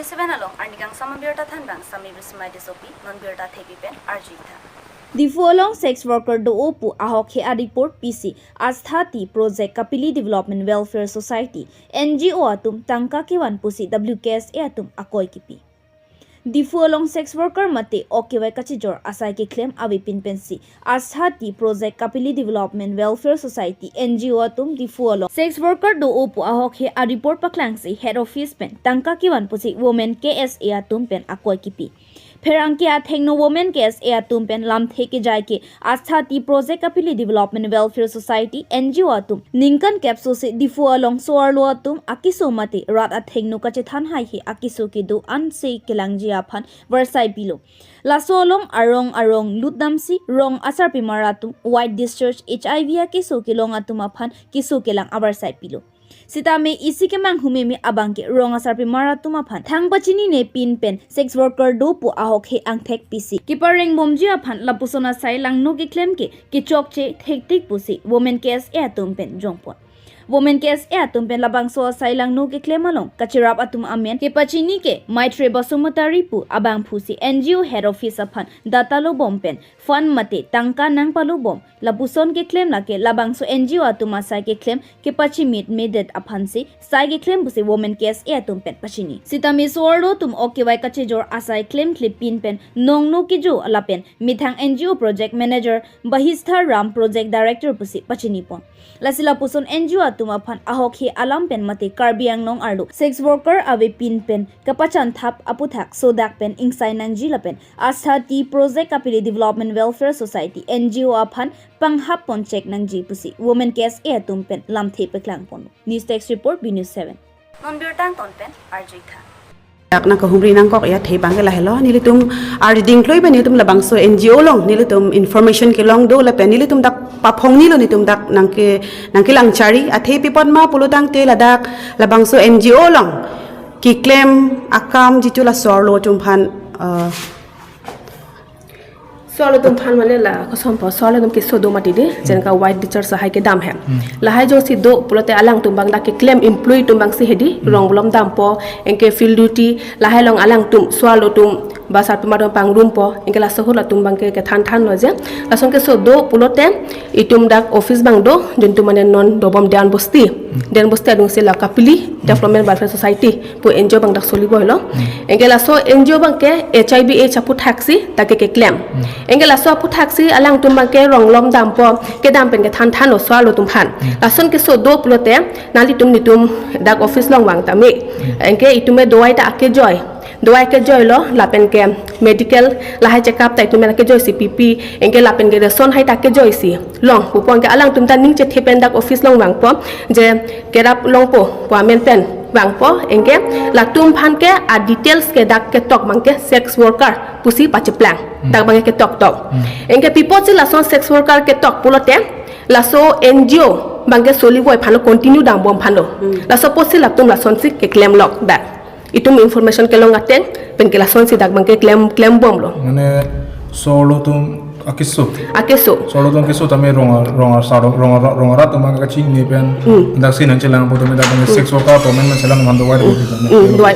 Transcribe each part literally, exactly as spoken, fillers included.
Seven along arnikangsam abirta thanbang Sami Bismai Tissopi, non birta thepi pen arjuitha. Diphu along sex worker do-o pu ahokhe a-report pisi Astha Tea Project Kapili Development Welfare Society, N G O atum tangka kevan pusi W K S A atum akoi kipi. Diphu along sex worker mate ok kevai kachijor asai keklem avepin pensi Astha Tea Project Kapili Development Welfare Society, N G O atum Diphu along sex worker do-o pu ahokhe a-report paklangsi head office pen tangka kevan pusi Women K S A atum pen akoi kipi. Pherangke athengno Women K S A atum pen lamthe kejai ke Astha Tea Project Kapili Development Welfare Society, N G O atum ningkan kep sose Diphu along so-arlo atum akeso mate rat athengno kachethan haihe akeso kedo ansi kelangji aphan varsai pilo. Laso along arong arong lutdamsi rong asarpimar atum white discharge H I V akeso kelong atum aphan keso kelang avarsai pilo. Sitame isi kemanghu meme abangke rong asarpimar atum aphan thang pachinine pin pen sex worker do pu ahokhe angthek pisi kepareng bomji aphan lapuson asai langno keklem ke kechokche thektik pusi Women K S A atum pen jongpon. Women K S A atum pen labangso asai langno keklem along kachirap atum amen kepachini ke Maitre Basumatary pu abangphusi N G O head office aphan data lobom pen fund mate tangka nangpalobom. Lapuson keklem lake labangso N G O atum asai keklem kepachimit medet aphansi sai keklem pusi Women K S A atum pen pachini. Sitame so-arlo atum ok kevai kachijor asai klemkle pin pen nongno kejo lapen methang N G O project manager Bahistha Ram project director pusi pachinipon. Lasi lapuson N G O atum aphan ahokhe alam pen mate Karbi Anglong arlo sex worker avepin pen kapachanthap aputhak sodak pen ingsai nangji lapen Astha Tea Project Kapili Development Welfare Society, N G O aphan panghap ponchek nangji pusi Women K S A atum pen lamthe paklangpon. News Desk Report, B News seven. Non birta angton pen arjuitha. Dak nangkahumri nangkok ya the abangke lahelo, nelitum ardi dingkloi pen nelitum labangso N G O along nelitum information kelong do lapen nelitum dak paphongnilo, nelitum dak nangke nangkelangchari athe pi apot ma pulotangte ladak labangso N G O along keklem akam jitu la so-arlo atum aphan, eh, so-arlo atum aphan mane la kosonpo, so-arlo atum keso do mati dei, jenka white discharge lahai kedam he. Lahai jongsi do pulote alangtum abang dak keklem employee atum abangsi hedi, rong bolom dampo, anke field duty, lahai along alangtum so-arlo atum ba sarpimar atum pangrumpo, anke laso ahut latum abangke kethan thanlo je. Lason keso do pulote itum dak office abang do, jontu mane non dobom Diyan Bosti. Diyan Bosti adungsi la Kapili Development Welfare Society pu N G O abang dak solivoilo. Anke laso N G O abangke H I V H aphuthaksi dak keklem. Anke laso aphuthaksi alangtum abangke rong bolom dampo, kedam pen kethan thanlo so-arlo atum aphan. Lason keso do pulote nanglitum nelitum dak office along vang tame. Anke itum me dawai ta akejoi. Dawai kejoilo lapen ke medical lahai checkup ta itum me kejoisi pipi. Anke lapen ke ration hai ta kejoisi long pupo, anke alangtum ta ning chethe pen dak office along vangpo je kerap longpo pu amen pen vangpo, anke latum aphan ke a-details ke dak ketok abangke sex worker pusi pacheplang, dak abangke ketok tok. Anke pi apotsi lason sex worker ketok pulote laso N G O abangke solivoi aphanlo, continue dambom aphanlo. Laso apotsi latum lasonsi keklemlok dak. Itum information kelong ateng penke lasonsi dak abangke klem klembomlo. Mane so-arlo atum akeso. Akeso. So-arlo atum akeso tame rong rong sar rong rong arat atum abang kachini pen. Daksi nangchelangpo tame dak abang sex worker atum nangchelang aphan dawai dawai. Dawai,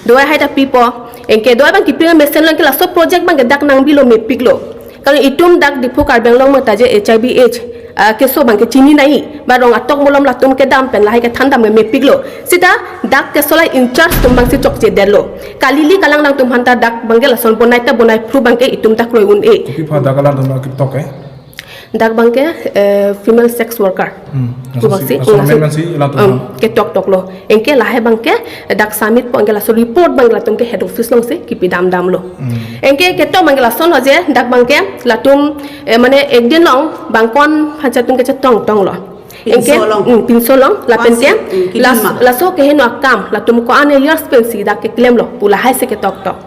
dawai hai ta pipo. Anke dawai abang kipi mesen lo, anke laso project abangke dak nangbilo mepiklo. Kalau itum dak Diphu Karbi Anglong mata je H I V H, ah, keso abangke chini nai, ba rong atok bolom latum kedam pen lahai kethan dam mepiklo. Sita dak keso la in-charge atum abangsi chokchedetlo. Kali ili kalang nangtum aphan ta dak abangke lason bonai ta bonai phru abangke itum ta kroi un-e. Kopi aphan dak alangtum abang ketok eh? Dak abangke, eh, female sex worker. Hmm. Pu abangsi, laso, laso pu abangsi, men mansi latum em, ketok toklo. Anke lahai abangke dak submit po, anke laso report abangke latum ke head office alongsi kipi dam damlo. Hmm. Anke ketok abangke lasonlo je dak abangke latum, eh, mane ekdin along bang ko-an aphan atum kechetong tonglo. Anke, pinso along. Hmm, pinso along, lapen ke, pinso, hmm, kedun las-, ma? Laso keheno akam latum ko-an areas pensi dak keklemlo pu lahai si ketok tok.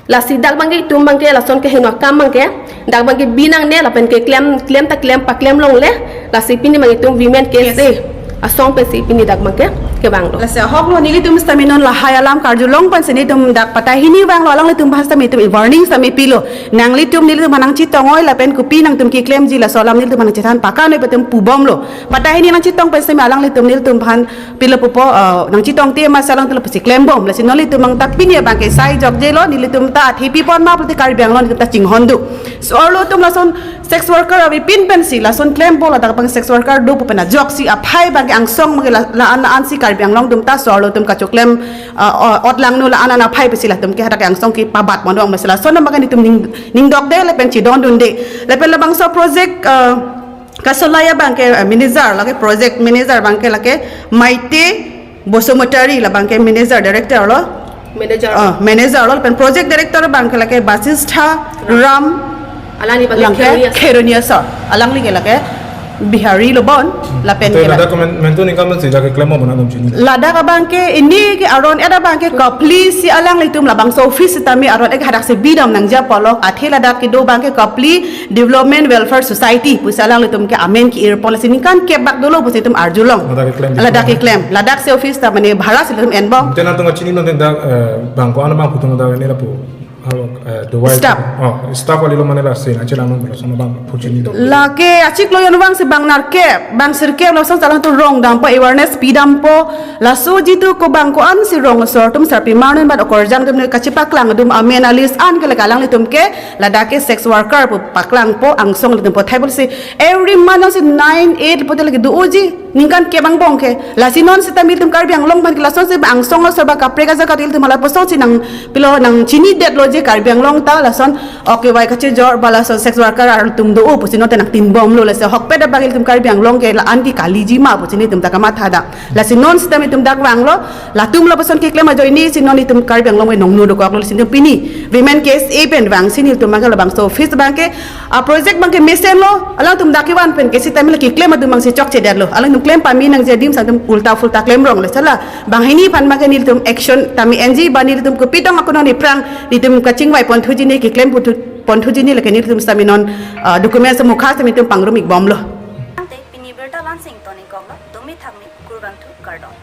Lasi dak abangke itum abangke lason keheno akam abangke dak abangke bi nangne lapen ke klem klem ta klem paklem longle. Lasi pini abang itum Women K S A, yes, Asong pensi pini dak abangke kevanglo. Lasi ahok lo, nelitum sitame non lahai alam karjulong pensi nelitum dak patahini vanglo, alanglitum aphan sitame itum warning sitame pilo. Nanglitum nelitum aphan nangchetong oi lapen kopi nangtum keklemji laso alam nelitum aphan nangchethan pakan oi pu itum pubomlo. Patahini nangchetong pensi sitame alanglitum nelitum aphan pilo pupo, eh, nangchetongte masi alangtum lapusi klembom. Lasi non nelitum abang ta pini abangke sai jokjelo, nelitum ta athi pipon ma pulote Karbi Anglong nelitum ta chinghon do. So-arlo atum lason sex worker avepin pensi lason klem bom, ladak abang sex worker do pu pen ajoksi aphai abangke angsong abangke la, la-an la-ansi Karbi Anglong atum ta so-arlo atum kachoklem, uh, o-, ot langno la-an an aphai pensi latum ke hadak angsong kepabat mondong pensi lason abangke nelitum ning, ning dokde lapen chedondunde. Lapen labangso project, uh, kasolai abangke, uh, manager lake project manager abangke lake Maite Basumatary, labangke manager director lo. Manager. Ah, manager lo, lapen project director abangke lake Basistha Ram. Alangli abangke Langke Kheroni asor. Kheroni asor. Alangli ke lake Bihari lo bon, lapen Te ke la- ladak ke men-, mentu ningkan men sejak keklem mo mana dum chini. Ladak abangke pini ke aron et abangke kopli si alanglitum labangso office sitame aron et hadaksi bidam nangji apotlo, athe ladak kedo abangke Kopli Development Welfare Society pusi alanglitum ke amen ke-irpon, lasi ningkan kep bak dolo pusi itum arjulong. Ladak keklem. Ladak keklem. Ladak si office ta mane bhara si itum enbom. Te nangtum kachini non te dak, eh, bang ko-an abang putung dak ne lapu. Halo, eh, the wife. Staff. Oh, staff kali lo mane lasi nangchelang non lason abang pu chini do. Lake achiklo jon vangsi bang nerkep, bang sirkep lason alangtum rong dampo, awareness pidampo. Laso jitu ko bang ko-ansi rong asor atum sarpimar non bat okorjang atum ne kachepaklang atum amen a-list an ke lake alanglitum ke ladak ke sex worker pu paklangpo, angsong atum pathai pusi every month si nine eight pulote lake do-oji, ningkan kep angbong ke. Lasi non sitame ilitum Karbi Anglong aphan ke lasonsi angsong asor ba kaprek ajaga ilitum halapusonsi nang pilo nangchinidetlo je Karbi Anglong ta lason oke vai kachejor ba lason sex worker atum do-o pusi non ta nangtinbomlo, lasi ahokpet abang ilitum Karbi Anglong ke la-an ke kaliji ma pusi nelitum ta kamatha dak. Lasi non sitame itum dak vanglo, latum lapuson keklem ajoinesi non itum Karbi Anglong ke nongno dokoklo, lasi itum pini Women K S A pen vangsi nelitum abangke labangso office abangke, ah, project abangke mesenlo, alangtum dak kevan pen ke sitame la keklem atum abangsi chokchedetlo, alangtum klem pame nangji adim si itum ulta pulta klemrong, lasi la banghini aphan abangke nelitum action tame enji ba nelitum kopi tong akono ni prang nelitum kachingvai ponthuji ne keklem ponthu, ponthuji ne lake nelitum sitame non, ah, document mukha sitame itum pangrum-ikbomlo. Ante pini birta la-ansi ingtonikoklo, dumi thakmi kurvangthu kardom.